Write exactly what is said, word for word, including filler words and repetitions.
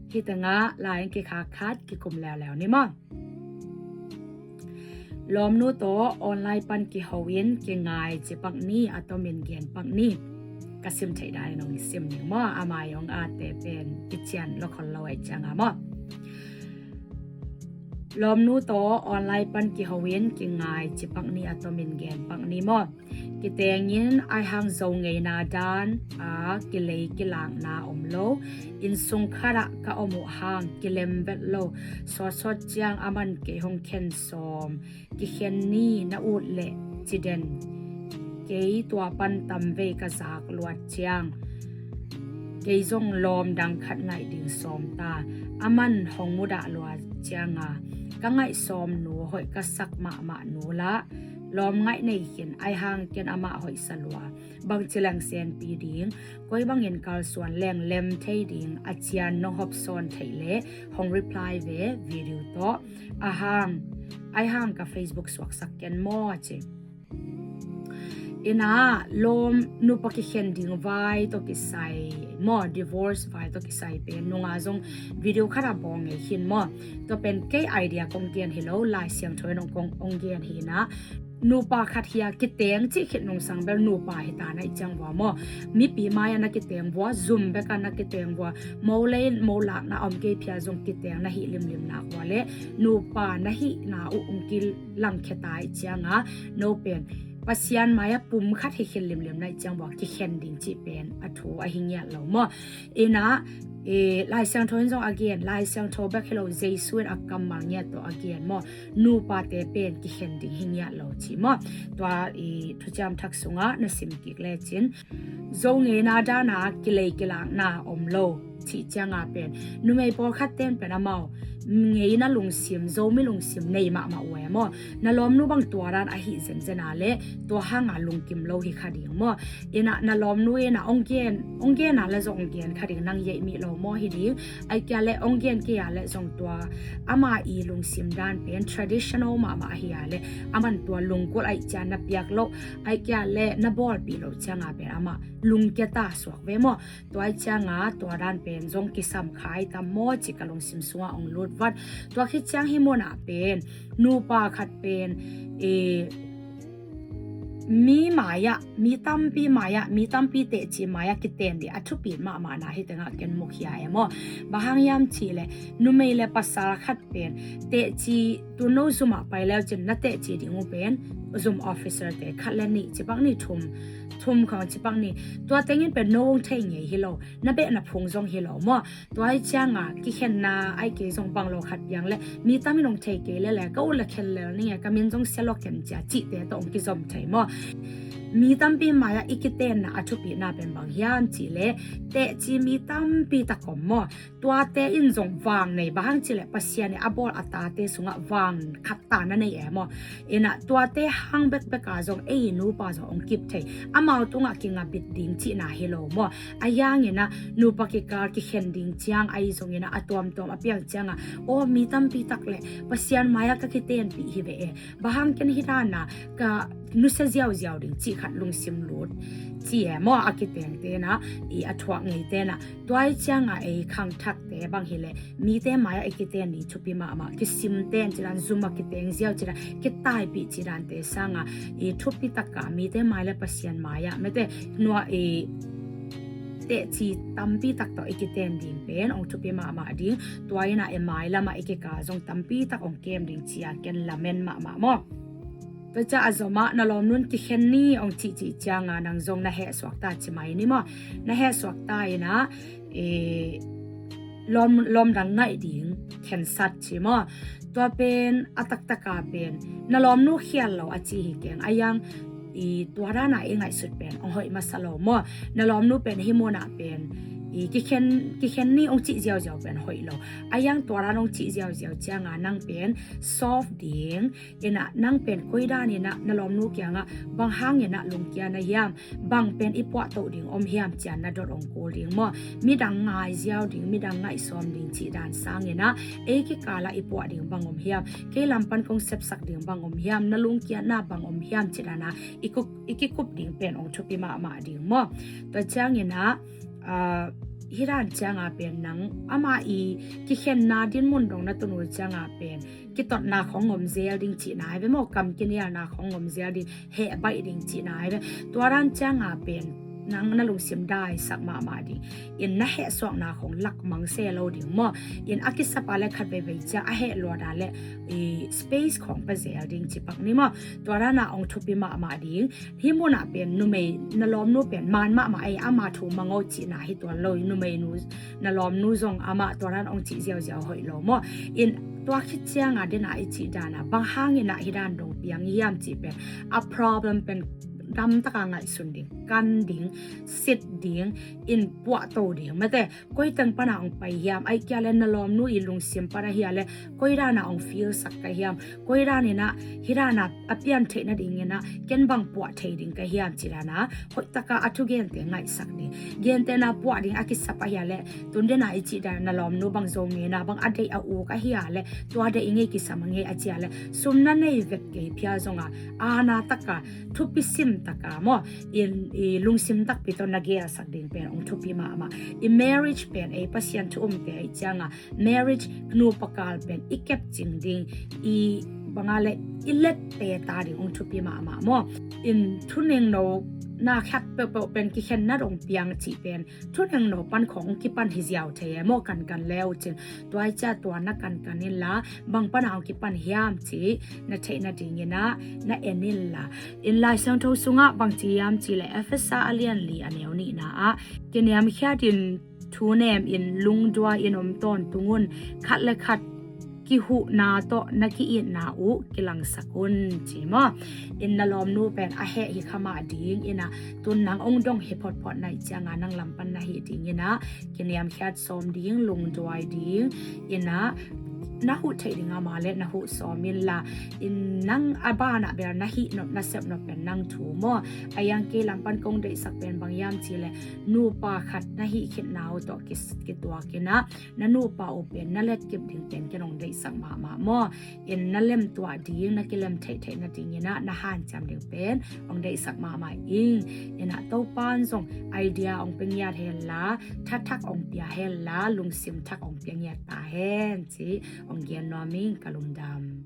Hih tengah lai-in kikhak khat kikum leuleu ni maw. Lawmnu tawh online pan kiho in kingai ci pak ni, a tomin gen pak ni. Ka sim theih danin hong sim ning maw, a mai hong atte pen kician lo khol lo ahih cianga maw. Lawmnu tawh online pan kiho in kingai ci pak ni, a tomin gen pak ni maw. Kiteng in aihang Zo ngeina dan a kilei kilakna om lo. Innsung khatah ka om uh hang kilem vet lo. Sawtsawt ciang aman kei hong khen sawm. Kikhen ni na ut leh ci den. Kei tua pan tamvei ka zak luat ciang kei zong lawm dang khat ngaih ding sawm ta. Aman hong mudah lua cianga ka ngaih sawm nu hoih ka sak mahmah nu lah lawm ngaih nei khin, aihang ken amah hoih sa lua. Bangci leng senpi ding, koi bangin kalsuan leng lem thei ding a cian nong hopsawn theih leh hong reply ve video tawh. Ahang, aihang ka Facebook suaksak ken maw ci. Ina lawm nupa kikhen ding vai tawh kisai maw, divorce vai tawh kisai pen nunga zong video khat a bawng ngei khin maw. Tua pen kei idea kong gen hi lo, Lai Siangtho in hong kong hong gen hi ina. Nupa khat hi a kiteng cih khit nungsang bel nupa hi ta na ih ciang vua maw. Mipi mai-ah na kiteng vua, zum bekah na kiteng vua, mo lei mo lakna om kei phial zong kiteng na hih limlim nak vua le nupa na hihna uh hong kilangkhia ta ih cianga no pen Pasian mai-ah pum khat hi khin limlim na ih ciang vua kikhen ding cih pen a thu ahi ngiat lo maw. Ina, eh, Lai Siangtho in zong a gen, Lai Siangtho bek hi lo, Jesu in a kammal ngiat tawh a gen maw. Nupate pen kikhen ding hi ngiat lo ci maw. Tua i Thuciam Thak sungah na sim kik lecin Zo ngeina dana kilei kilakna om lo cih cianga pen numei pawlkhat ten pen amau ngeina lungsim, Zomi lungsim nei mahmah uh e maw. Na lawmnu bang tua dan ahi zenzen a le tua hanga lungkim lo hi kha ding maw. Ina na lawmnu ina ong gen, ong gen a le zong ong gen kha ding, nang yeih mih lo maw hi ding. Ai kia le ong gen kei a le zong tua ama i lungsim dan pen traditional mahmah ahi a le aman tua lungkul ai cian na piak lo, ai kia le na bawlpih lo cianga pen ama lungkia ta suak ve maw. Tua ai cianga tua dan pen zong kisam khai tam maw ci ka lungsim sunga ong lut vat. Tua khit ciang hi mawna pen nupa khat pen e, mi mai-ah, mi tampi mai-ah, mi tampi teci mai-ah kiten dih a thupi mahmah na hi tengah ken mukhia e maw. Bang hang hiam cih leh numei le pasal khat pen teci tu no zumah pai leu cin na teci ding uh pen zum officer te khat le nih ci pak ni, thum, thum khawng ci pak ni. Tua tengin pen no ong thei ngei hi lo, na beh na phung zong hi lo maw. Tua hi cianga kikhenna ai kei zong bang lo khat piang le mi tamin ong thei kei le le ka ut le khen lel ning e, ka min zong sia lo ken cia cihte tawh ong kizom thei maw. Mi tampi mai-ah i kitenna a thupina pen bang hiam cih le teci mi tampi tak om maw. Tuate in zong vang nei, bang hang cih le Pasian i a bawl a tate sungah vang khat ta na nei e maw. Ina tuate hang bekbeka zong ei nupa zong ong kip thei, amau tungah kingabit ding cihna hi lo maw. A hiang ina nupa kikal kikhen ding ciang ai zong ina a tuamtuam a piang cianga aw mi tampi tak le Pasian mai-ah ka kitenpih hi ve e. Bang hang ken hi dana ka nusia ziauziau ding cih khat lungsim lut ci e maw, a kiteng tena i a thuak ngei tena. Tua ai cianga ei khangthakte bang hi le mite mai-ah i kiten ding thupi mahmah, kisim ten ci dan, zum a kiteng ziau ci dan, kitaipih ci dante sanga i thupi taka mite mai le Pasian mai-ah mete nua i teci tampi tak tawh i kiten ding pen ong thupi mahmah ding. Tua ina e mai lamah i kikal zong tampi tak ong kem ding cia ken lamen mahmah maw. Tua cia a zomah na lawmnun kikhen ni ong cihcih cianga nang zong na hehsuak ta ci mai ni maw. Na hehsuak ta ina e, lawm, lawm dang ngaih ding khensat ci maw. Tua pen a taktaka pen na lawmnu khial lo a ci hi keng, a hiang i tua dana i ngaihsut pen ong hoih masa lo maw. Na lawmnu pen hi mawna pen i kikhen, kikhen ni ong cih ziauziau pen hoih lo. A hiang tua dan ong cih ziauziau cianga nang pen soft ding, ina nang pen koi dan ina na lawmnu kiangah bang hang ina lungkia na hiam, bang pen i puah toh ding om hiam cian na dot ong kul ding maw. Midang ngai ziau ding, midang ngaih sawm ding cih dan sang ina ei kikala i puah ding bang om hiam, kei lampan kong sepsak ding bang om hiam, na lungkiatna bang om hiam ci dana i kuk, i kikup ding pen ong thupi mahmah ding maw. Tua ciang ina ah, Hi dan cianga pen nang ama i kikhenna dinmun dong na tun uh cianga pen kitotna khong ngom zel ding cihna hi ve maw, kam kinialna khong ngom zel ding, heh baih ding cihna hi ve. Tua dan cianga pen nang na lungsim daisak mahmah ding in, na heh suakna khong lakmang se lo ding maw. In a kisapa le khat veivei cia a heh luada le i space khong pa zel ding cipak ni maw. Tua dana ong thupi mahmah ding. Hi munah pen numei na lawmnu pen man mahmah ei, ama thu mango cihna hi tuan lo. Numeinu na lawmnu zong amah tua dan ong cih ziauziau hoih lo maw. In tua khit cianga dena i cih dana bang hangina hi dan dong piang hiam cih pen a problem pen damtaka ngaihsun ding, kan ding, sit ding, in puahto ding mate. Koi teng pana ong pai hiam, ai kia le na lawmnu i lungsim pana hia le koi dana ong feel sak ka hiam, koi danina hi dana a pian theih nadingina ken bang puah thei ding ka hiam ci dana hoihtaka a thugente ngaihsak ding. Gentena puah ding a kisap ahia le tun dena i cih dana na lawmnu bang zo ngena bang a deih a uk ahia le tua deih i ngei kisam a ngei a cia le sum na nei vek kei phia zonga ana taka thupi sim taka maw, in i lungsim takpi tawh na gelsak ding pen ong thupi mahmah. I marriage pen ei Pasian thu umte ei cianga marriage nupa kal pen i kep cing ding, i banga le i lette ta ding ong thupi mahmah maw. In thunengno na khat peuhpeuh pen kikhenna dong piang cih pen thunengno pan khong kipan hi ziau thei e maw, kankan leu cin. Tuai cia tua na kankan inla bang pana ong kipan hiam cih na theih nadingina na en inla. In Lai Siangtho sungah bang ci hiam cih le Efesa a lian li a neu nihna ah kiniamkhiat in thunem in lungduai in om tawntung un, khat le khat kihuhna tawh na ki-itna uh kilangsak un ci maw. In na lawmnu pen a heh hi khamah ding ina tun nang ong dong hi photphot na i cianga nang lampan na hi ding ina kiniamkhiat sawm ding, lungduai ding ina na huh theih ding ama le na huh sawm inla. In nang a banah bel na hih nop na sep nop pen nang thu maw. A iang kei lampan kong deihsak pen bang hiam cih le nupa khat na hih khitna uh tawh kis- kituak ina na nupa uh pen na letkip ding pen ken ong deihsak mahmah maw. In na lemtuah ding, na kilem theihtheih nadingina na hanciam ding pen ong deihsak mahmah ing. Ina Topan zong idea ong pengiat henla, thathak ong pia henla, lungsim thak ong piangiat ta hen ci ong gen nuam ing, ka lungdam.